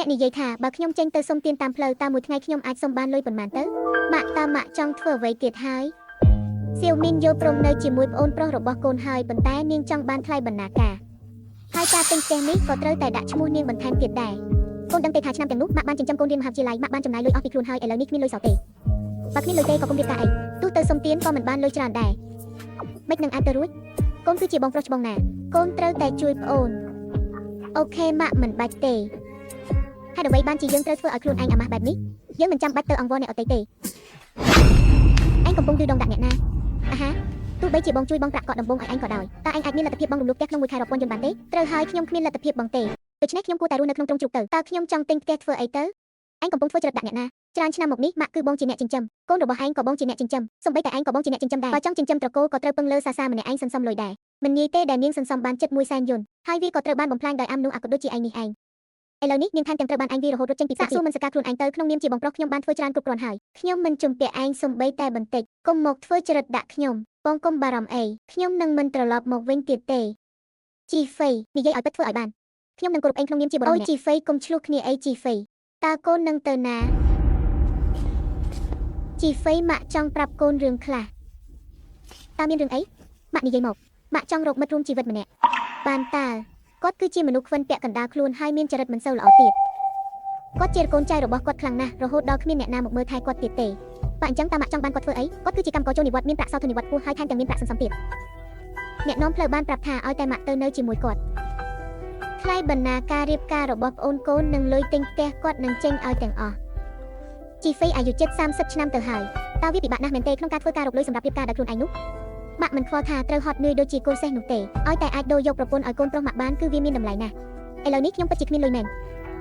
អ្នកនិយាយថាបើខ្ញុំចេញទៅសុំទានតាមផ្លូវតើមួយថ្ងៃខ្ញុំអាចសុំបានលុយប៉ុន្មានទៅម៉ាក់តើម៉ាក់ចង់ធ្វើអ្វីទៀតហើយសៀវមីនយល់ព្រមនៅជាមួយប្អូនប្រុសរបស់កូនហើយប៉ុន្តែនាងចង់បានថ្លៃបណ្ណាការហើយការទិញផ្ទះនេះក៏ត្រូវតែដាក់ឈ្មោះនាងបន្ថែមទៀតដែរកូនដឹងទេថាឆ្នាំទាំងនោះម៉ាក់បានចិញ្ចឹមកូនរៀនមហាវិទ្យាល័យម៉ាក់បានចំណាយលុយអស់ពីខ្លួនហើយឥឡូវនេះគ្មានលុយសល់ទេបើគ្មានលុយទេក៏កុំរៀបការអីទោះទៅសុំទានក៏មិនបានលុយច្រើនដែរមិននឹងអាចទៅរួចកូនគឺជាបងប្រុសច្បងណាកូនត្រូវតែជួយប្អូន OK ម៉ាក់មិនបាច់ទេហេតុអ្វីបានជាយើងត្រូវធ្វើឲ្យខ្លួនឯងអាម៉ាស់បែបនេះយើងមិនចាំបាច់ទៅអង្វរអ្នកអតីទេឯងកំពុងឌឺដងដាក់អ្នកណាអាហាទោះបីជាបងជួយបងប្រាក់កក់ដំបងឲ្យឯងក៏ដោយតើឯងអាចមានលទ្ធភាពបងរំលោភផ្ទះក្នុងមួយខែរាប់ពាន់យន់បានទេត្រូវហើយខ្ញុំគ្មានលទ្ធភាពបងទេដូច្នេះខ្ញុំគួរតែរស់នៅក្នុងទ្រុងជ្រូកទៅតើខ្ញុំចង់ទិញផ្ទះធ្វើអីទៅឯងកំពុងធ្វើចរិតដាក់អ្នកណាច្រើនឆ្នាំមកនេះម៉ាក់គឺបងជាអ្នកចិញ្ចឹមកូនរបស់ឯងក៏បងជាអ្នកចិញ្ចឹមសូម្បីតែឯងក៏បងជាអ្នកចិញ្ចឹមដែរបើចង់ចិញ្ចឹមត្រកូលក៏ត្រូវពឹងលើសាសាម្នាក់ឯងសន្សំលុយដែរមិនងាយទេដែលនាងសន្សំបានជិត1សែនយន់ហើយវាក៏ត្រូវបានបំផ្លាញដោយអាំនោះអាកុដដូចជាឯងនេះឯងឥឡូវនេះនាងថែមទាំងត្រូវបានឯងវារហូតរត់ចេញពីផ្ទះសាកសួរមិនសកាខ្លួនឯងទៅក្នុងនាមជាបងប្រុសខ្ញុំបានធ្វើច្រើនគ្រប់គ្រាន់ហើយខ្ញុំមិនជំពាក់ឯងសំបីតែបន្តិចកុំមកធ្វើចរិតដាក់ខ្ញុំបងកុំបារម្ភអីខ្ញុំនឹងមិនត្រឡប់មកវិញទៀតទេជីហ្វេនិយាយឲ្យពិតធ្វើឲ្យបានខ្ញុំនឹងគោរពឯងក្នុងនាមជាបុរសម្នាក់អូយជីហ្វេកុំឆ្លោះគ្នាអីជីហ្វេតើកូននឹងទៅណាជីហ្វេម៉ាក់ចង់ប្រាប់កូនរឿងខ្លះតើមានរឿងអីម៉ាក់និយាយមកម៉ាក់ចង់រកមិត្តរួមជីវិតម្នាក់បានតើគាត់គឺជាមនុស្សខ្វិនពាក់កណ្ដាលខ្លួនហើយមានចរិតមិនសូវល្អទៀតគាត់ជាកូនចៅរបស់គាត់ខ្លាំងណាស់រហូតដល់គ្មានអ្នកណាមកមើលថែគាត់ទៀតទេបើអញ្ចឹងតើម៉ាក់ចង់បានគាត់ធ្វើអីគាត់គឺជាកម្មករចូលនិវត្តន៍មានប្រាក់សោធននិវត្តន៍ខ្ពស់ហើយថែមទាំងមានប្រាក់សន្សំទៀតអ្នកនាំផ្លូវបានប្រាប់ថាឲ្យតែម៉ាក់ទៅនៅជាមួយគាត់ថ្លៃបណ្ណាការរៀបការរបស់ប្អូនកូននិងលុយទិញផ្ទះគាត់នឹងចេញឲ្យទាំងអស់ជីហ្វេអាយុជិត30ឆ្នាំទៅហើយតើវាពិបាកណាស់មែនទេក្នុងការធ្វើការរកលុយសម្រាប់រៀបការដោយខ្លួនឯងនោះម៉ាក់មិនខ្វល់ថាត្រូវហត់នឿយដូចជាគោសេះនោះទេឲ្យតែអាចដូរយកប្រពន្ធឲ្យកូនប្រុសម៉ាក់បានគឺវាមានតម្លៃណាស់ឥឡូវនេះខ្ញុំពិតជាគ្មានលុយមែន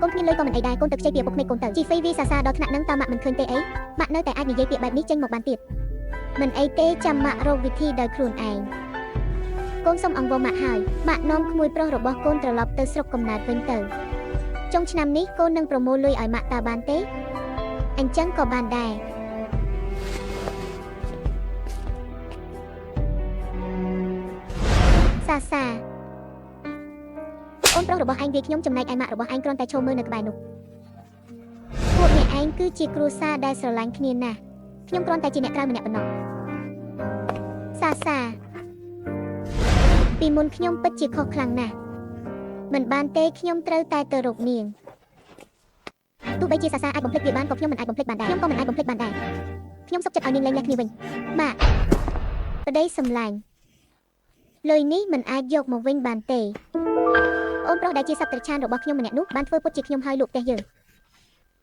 កូនគ្មានលុយក៏មិនអីដែរកូនទៅខ្ចីពីឪពុកក្មេកកូនទៅជីហ្វេវាសាសាដល់ថ្នាក់ហ្នឹងតើម៉ាក់មិនឃើញទេអីម៉ាក់នៅតែអាចនិយាយពាក្យបែបនេះចេញមកបានទៀតមិនអីទេចាំម៉ាក់រកវិធីដោយខ្លួនឯងកូនសុំអង្វរម៉ាក់ហើយម៉ាក់នាំក្មួយប្រុសរបស់កូនត្រឡប់ទៅស្រុកកំណើតវិញទៅចុងឆ្នាំនេះកូននឹងប្រមូលលុយឲ្យម៉ាក់តើបានទេអញ្ចឹងក៏បានដែរសាសាអូនប្រុសរបស់ឯងវាខ្ញុំចំណែកឯម៉ាក់របស់ឯងគ្រាន់តែឈរមើលនៅក្បែរនោះពួកអ្នកឯងគឺជាគ្រួសារដែលស្រឡាញ់គ្នាណាស់ខ្ញុំគ្រាន់តែជាអ្នកក្រៅម្នាក់ប៉ុណ្ណោះសាសាពីមុនខ្ញុំពិតជាខុសខ្លាំងណាស់មិនបានទេខ្ញុំត្រូវតែទៅរកនាងទោះបីជាសាសាអាចបំភ្លេចវាបានក៏ខ្ញុំមិនអាចបំភ្លេចបានដែរខ្ញុំក៏មិនអាចបំភ្លេចបានដែរខ្ញុំសុខចិត្តឲ្យនាងលែងលះគ្នាវិញម៉ាក់ប្តីសម្លាញ់លុយនេះមិនអាចយកមកវិញបានទេអូនប្រុសដែលជាសត្វត្រឆានរបស់ខ្ញុំម្នាក់នោះបានធ្វើពុតជាខ្ញុំហើយលក់ផ្ទះយើង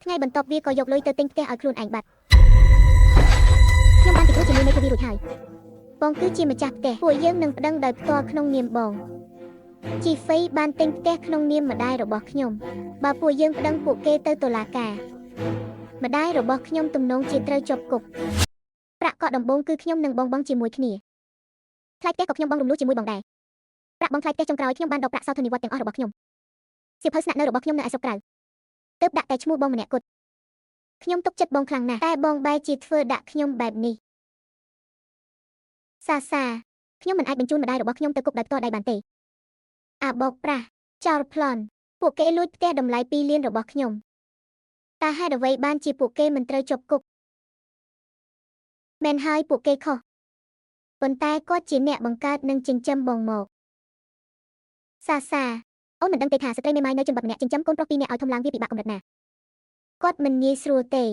ថ្ងៃបន្ទាប់វាក៏យកលុយទៅទិញផ្ទះឲ្យខ្លួនឯងបាត់ខ្ញុំបានពិគ្រោះជាមួយមេធាវីរួចហើយបងគឺជាម្ចាស់ផ្ទះពួកយើងនឹងប្តឹងដោយផ្ទាល់ក្នុងនាមបងជីហ្វេបានទិញផ្ទះក្នុងនាមម្ដាយរបស់ខ្ញុំបើពួកយើងប្តឹងពួកគេទៅតុលាការម្ដាយរបស់ខ្ញុំទំនងជាត្រូវជាប់គុកប្រាក់កក់ដំបូងគឺខ្ញុំនិងបងបងជាមួយគ្នាថ្លៃផ្ទះក៏ខ្ញុំបងរំលោះជាមួយបងដែរប្រាក់បងថ្លៃផ្ទះចុងក្រោយខ្ញុំបានដកប្រាក់សោធននិវត្តន៍ទាំងអស់របស់ខ្ញុំសៀវភៅស្នាក់នៅរបស់ខ្ញុំនៅឯស្រុកក្រៅទើបដាក់តែឈ្មោះបងម្នាក់គត់ខ្ញុំទុកចិត្តបងខ្លាំងណាស់តែបងបែរជាធ្វើដាក់ខ្ញុំបែបនេះសាសាខ្ញុំមិនអាចបញ្ជូនម្ដាយរបស់ខ្ញុំទៅគុកដោយផ្ទាល់ដៃបានទេអាបោកប្រាស់ចោលប្លន់ពួកគេលួចផ្ទះតម្លៃ2លានរបស់ខ្ញុំតើហេតុអ្វីបានជាពួកគេមិនត្រូវជាប់គុកមែនហើយពួកគេខុសប៉ុន្តែគាត់ជាអ្នកបង្កើតនិងចិញ្ចឹមបងមកសាសាអូនមិនដឹងទេថាស្ត្រីមេម៉ាយនៅជនបទម្នាក់ចិញ្ចឹមកូនប្រុសពីរនាក់ឲ្យធំឡើងវាពិបាកកម្រិតណាគាត់មិនងាយស្រួលទេ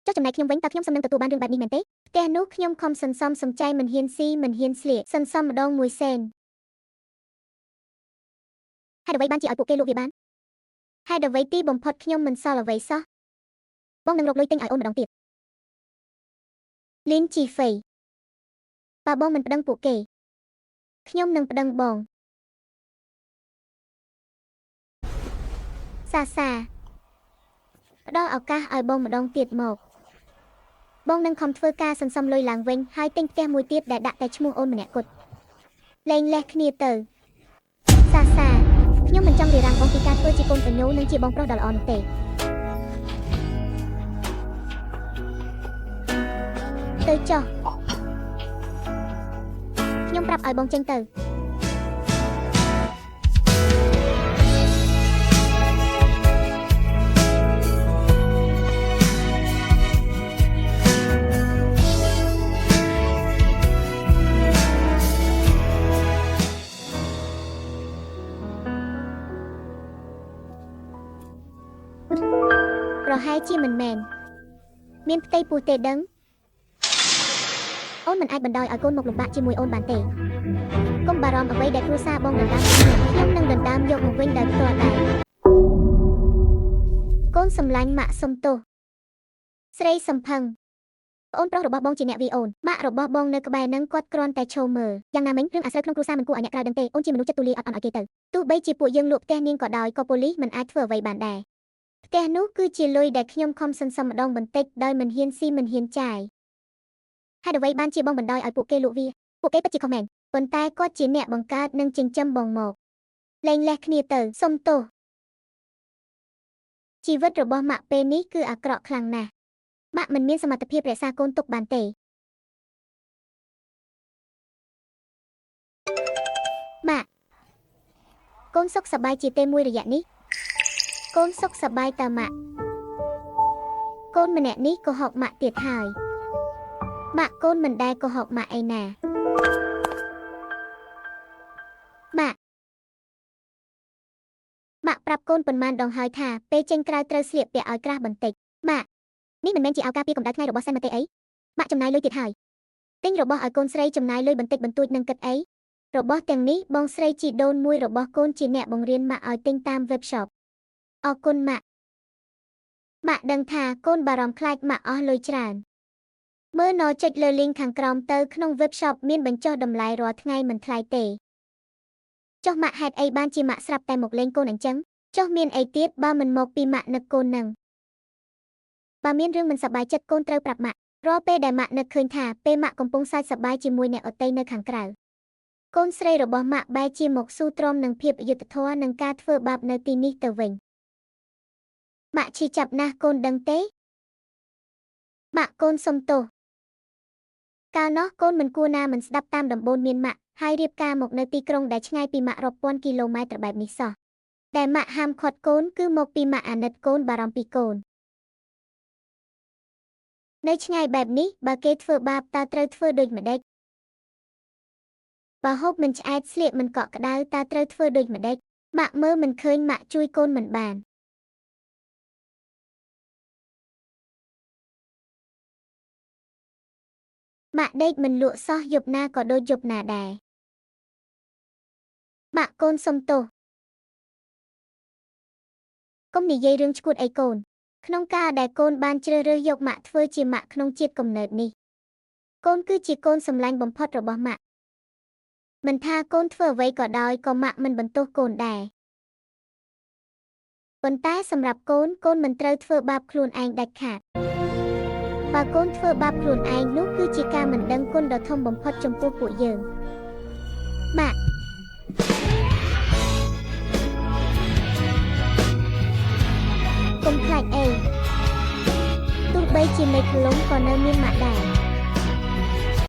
ចុះចំណែកខ្ញុំវិញតើខ្ញុំសមនឹងទទួលបានរឿងបែបនេះមែនទេផ្ទះនោះខ្ញុំខំសន្សំសំចៃមិនហ៊ានស៊ីមិនហ៊ានស្លៀកសន្សំម្ដងមួយសេនហេតុអ្វីបានជាឲ្យពួកគេលក់វាបានហេតុអ្វីទីបំផុតខ្ញុំមិនសល់អ្វីសោះបងនឹងរកលុយទិញឲ្យអូនម្ដងទៀតលីនជីហ្វេបើបងមិនប្តឹងពួកគេខ្ញុំនឹងប្តឹងបងសាសាផ្ដល់ឱកាសឲ្យបងម្ដងទៀតមកបងនឹងខំធ្វើការសន្សំលុយឡើងវិញហើយទិញផ្ទះមួយទៀតដែលដាក់តែឈ្មោះអូនម្នាក់គត់លែងលះគ្នាទៅសាសាខ្ញុំមិនចង់រារាំងបងពីការធ្វើជាកូនបញ្ញោនិងជាបងប្រុសដ៏ល្អនោះទេទៅចុះខ្ញុំប្រាប់ឲ្យបងចេញទៅ ប្រហែលជាមិនមែនមានផ្ទៃពោះទេដឹងអូនមិនអាចបណ្ដោយឲ្យកូនមកលំបាកជាមួយអូនបានទេកុំបារម្ភអ្វីដែលគ្រួសារបងដណ្ដើមខ្ញុំនឹងដណ្ដើមយកមកវិញដោយផ្ទាល់ដែរកូនសម្លាញ់ម៉ាក់សុំទោសស្រីសំផឹងប្អូនប្រុសរបស់បងជាអ្នកវីអូនម៉ាក់របស់បងនៅក្បែរនឹងគាត់គ្រាន់តែឈរមើលយ៉ាងណាមិញរឿងអាស្រូវក្នុងគ្រួសារមិនគួរឲ្យអ្នកក្រៅដឹងទេអូនជាមនុស្សចិត្តទូលាយអត់អន់ឲ្យគេទៅទោះបីជាពួកយើងលក់ផ្ទះនាងក៏ដោយក៏ប៉ូលីសមិនអាចធ្វើអ្វីបានដែរផ្ទះនោះគឺជាលុយដែលខ្ញុំខំសន្សំម្ដងបន្តិចដោយមិនហ៊ានស៊ីមិនហ៊ានចាយហេតុអ្វីបានជាបងបណ្ដោយឲ្យពួកគេលក់វាពួកគេពិតជាខុសមែនប៉ុន្តែគាត់ជាអ្នកបង្កើតនិងចិញ្ចឹមបងមកលែងលះគ្នាទៅសុំទោសជីវិតរបស់ម៉ាក់ពេលនេះគឺអាក្រក់ខ្លាំងណាស់ម៉ាក់មិនមានសមត្ថភាពរក្សាកូនទុកបានទេម៉ាក់កូនសុខសប្បាយជាទេមួយរយៈនេះកូនសុខសប្បាយតើម៉ាក់កូនម្នាក់នេះកុហកម៉ាក់ទៀតហើយម៉ាក់កូនមិនដែលកុហកម៉ាក់ឯណាម៉ាក់ម៉ាក់ប្រាប់កូនប៉ុន្មានដងហើយថាពេលចេញក្រៅត្រូវស្លៀកពាក់ឲ្យក្រាស់បន្តិចម៉ាក់នេះមិនមែនជាឱកាសពីកម្ដៅថ្ងៃរបស់សិនមកទេអីម៉ាក់ចំណាយលុយទៀតហើយទិញរបស់ឲ្យកូនស្រីចំណាយលុយបន្តិចបន្តួចនឹងគិតអីរបស់ទាំងនេះបងស្រីជីដូនមួយរបស់កូនជាអ្នកបង្រៀនម៉ាក់ឲ្យទិញតាម webshop អរគុណម៉ាក់ម៉ាក់ដឹងថាកូនបារម្ភខ្លាចម៉ាក់អស់លុយច្រើនមើលណចុចលើ link ខាងក្រោមទៅក្នុង webshop មានបញ្ចុះតម្លៃរាល់ថ្ងៃមិនថ្លៃទេចុះម៉ាក់ហេតុអីបានជាម៉ាក់ស្រាប់តែមកលេងកូនអញ្ចឹងចុះមានអីទៀតបើមិនមកពីម៉ាក់នឹកកូននឹងបើមានរឿងមិនសប្បាយចិត្តកូនត្រូវប្រាប់ម៉ាក់រាល់ពេលដែលម៉ាក់នឹកឃើញថាពេលម៉ាក់កំពុងសើចសប្បាយជាមួយអ្នកដទៃនៅខាងក្រៅកូនស្រីរបស់ម៉ាក់បែរជាមកស៊ូទ្រាំនឹងភាពអយុត្តិធម៌និងការធ្វើបាបនៅទីនេះទៅវិញម៉ាក់ឈឺចាប់ណាស់កូនដឹងទេម៉ាក់កូនសុំទោសកាលនោះកូនមិនគួរណាមិនស្ដាប់តាមដំបូន្មានម៉ាក់ហើយរៀបការមកនៅទីក្រុងដែលឆ្ងាយពីម៉ាក់រាប់ពាន់គីឡូម៉ែត្របែបនេះសោះតែម៉ាក់ហាមឃាត់កូនគឺមកពីម៉ាក់អាណិតកូនបារម្ភពីកូននៅឆ្ងាយបែបនេះបើគេធ្វើបាបតើត្រូវធ្វើដូចម្ដេចបើហូបមិនឆ្អែតស្លៀកមិនកក់ក្ដៅតើត្រូវធ្វើដូចម្ដេចម៉ាក់មើលមិនឃើញម៉ាក់ជួយកូនមិនបានម៉ាក់ដេកមិនលក់សោះយប់ណាក៏ដូចយប់ណាដែរម៉ាក់កូនសុំទោសកុំនិយាយរឿងឈួតអីកូនក្នុងការដែលកូនបានជ្រើសរើសយកម៉ាក់ធ្វើជាម៉ាក់ក្នុងជាតិកំណើតនេះកូនគឺជាកូនសម្លាញ់បំផុតរបស់ម៉ាក់មិនថាកូនធ្វើអ្វីក៏ដោយក៏ម៉ាក់មិនបន្ទោសកូនដែរប៉ុន្តែសម្រាប់កូនកូនមិនត្រូវធ្វើបាបខ្លួនឯងដាច់ខាតបើកូនធ្វើបាបខ្លួនឯងនោះគឺជាការមិនដឹងគុណដ៏ធំបំផុតចំពោះពួកយើងម៉ាក់កុំខ្លាចអីទោះបីជាមេឃលុំក៏នៅមានម៉ាក់ដែរ